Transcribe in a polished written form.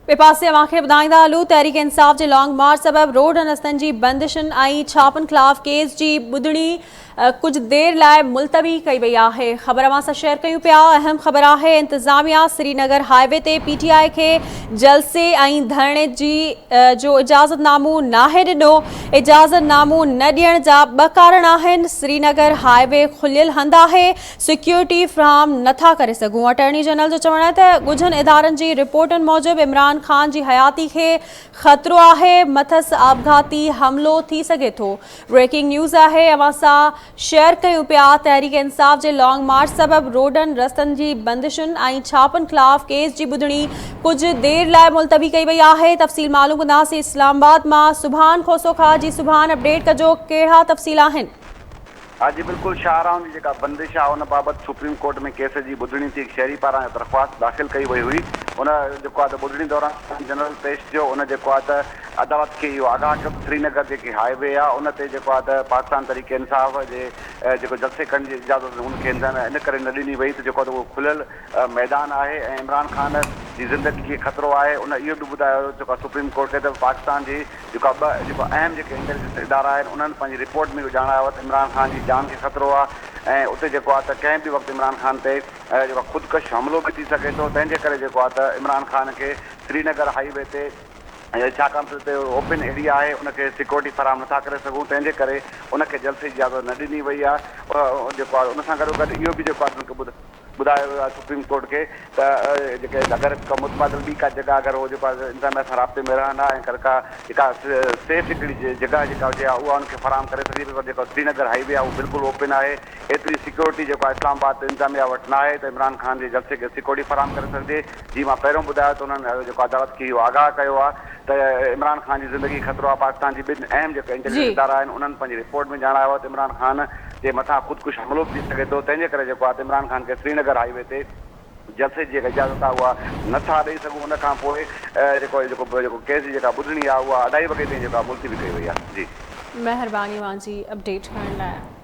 ٻئي پاسي اوهان کي ٻڌائيندا هلون تحريڪ انصاف جي لانگ مارچ سبب روڊ رستن جي بندشن ۽ ڇاپن خلاف ڪيس جي ٻڌڻي ڪجهه دير لاء ملتوي ڪئي وئي آهي. خبر اوهان سان شيئر ڪيون پيا اهم خبر آهي انتظاميا سرينگر هاء وي تي پي ٽي آء کي جلسي ۽ ڌرڻي جي جو اجازت نامو ناهي ڏنو اجازت نامو نه ڏيڻ جا ٻه ڪارڻ آهن سرينگر هاء وي کليل هنڌ آهي سيڪيورٽي فراهم نٿا ڪري سگهون. اٽارني جنرل جو چوڻ آهي ته ڳجهن ادارن جي رپورٽن موجب عمران خان جي حياتي کي خطرو آهي، مٿس آپگهاتي حملو ٿي سگهي ٿو. بريڪنگ نيوز آهي اوهان سان شيئر ڪيون پيا تحريڪ انصاف جي لانگ مارچ سبب روڊن رستن جي بندشن ۽ ڇاپن خلاف ڪيس جي ٻڌڻي ڪجهه دير لاء ملتوي ڪئي وئي آهي. تفصيل معلوم ڪنداسين اسلام آباد مان سبحان کوسو کان جي سبحان اپڊيٽ ڪجو ڪهڙا تفصيل آهن. ها جي بلڪل شاهراهن جي جيڪا بندش آهي ان بابت سپريم ڪورٽ ۾ ڪيس جي ٻڌڻي ٿي هڪ شهري پاران اها درخواست داخل ڪئي وئي هئي ان جيڪو آهي ته ٻڌڻي دوران جنرل پيش ٿيو ان جيڪو آهي ته عدالت کي اهو آگاهه ڪيو ته سرينگر جيڪي هاء وي آهي ان تي جيڪو آهي ته پاڪستان تحريڪ انصاف جي جيڪو جلسي ڪرڻ جي اجازت ان کي ان ڪري نه ڏني وئي ته جيڪو آهي ته اهو کليل ميدان آهي ۽ عمران خان جي زندگي کي خطرو آهي ان اهو به ٻڌايو جيڪو آهي سپريم ڪورٽ کي ته پاڪستان جي جيڪا ٻه جيڪو اهم جيڪي انٽيليجنس ادارا آهن انهن پنهنجي رپورٽ ۾ اهو ڄاڻايو آهي ته عمران خان جي جان کي خطرو آهي ۽ اتي جيڪو آهي ته ڪنهن به وقت عمران خان تي جيڪو آهي خودڪش حملو به ٿي سگهي ٿو تنهن جي ڪري جيڪو آهي ته عمران خان کي سرينگر هائي وي تي ڇاڪاڻ ته اتي اوپن ايريا آهي ان کي سيڪيورٽي فراهم نٿا ڪري سگهون تنهن جي ڪري ان کي جلسي جي اجازت نه ڏني وئي آهي جيڪو آهي ان سان گڏوگڏ اهو به جيڪو آهي ته ان کي ٻڌايو ويو آهي سپريم ڪورٽ کي ته جيڪي اگر ڪا متبادل ٻي ڪا جڳهه اگر هو جيڪو آهي انتظاميا سان رابطي ۾ رهن ها ۽ اگر ڪا جيڪا سيف هڪڙي جڳهه جيڪا هجي ها اها ان کي فراهم ڪري سگهجي پئي پر جيڪو سرينگر هائي وي آهي اهو بلڪل اوپن آهي ايتري سيڪيورٽي جيڪو آهي اسلام آباد انتظاميا وٽ ناهي ته عمران خان جي جلسي کي سيڪيورٽي فراهم ڪري سگهجي جيئن مان پهريون ٻڌايو ته انهن جيڪو عدالت کي اهو آگاهه ڪيو آهي ته عمران خان جي زندگي کي خطرو آهي، پاڪستان جي ٻن اهم جيڪي انٽيليجنس ادارا آهن انهن پنهنجي رپورٽ ۾ ڄاڻايو آهي ته عمران خان جي مٿان خودڪش حملو به ٿي سگهي ٿو تنهن جي ڪري جيڪو آهي ته عمران خان کي سرينگر هائي وي تي جلسي جي جيڪا اجازت آهي اها نه ٿا ڏئي سگهون ان کان پوء جيڪو جيڪو جيڪو ڪيس جي جيڪا ٻڌڻي آهي اها اڍائي وڳي تائين جيڪا ملتوي ڪئي وئي آهي جي. مهرباني اوهان جي اپڊيٽ ڪرڻ لاء.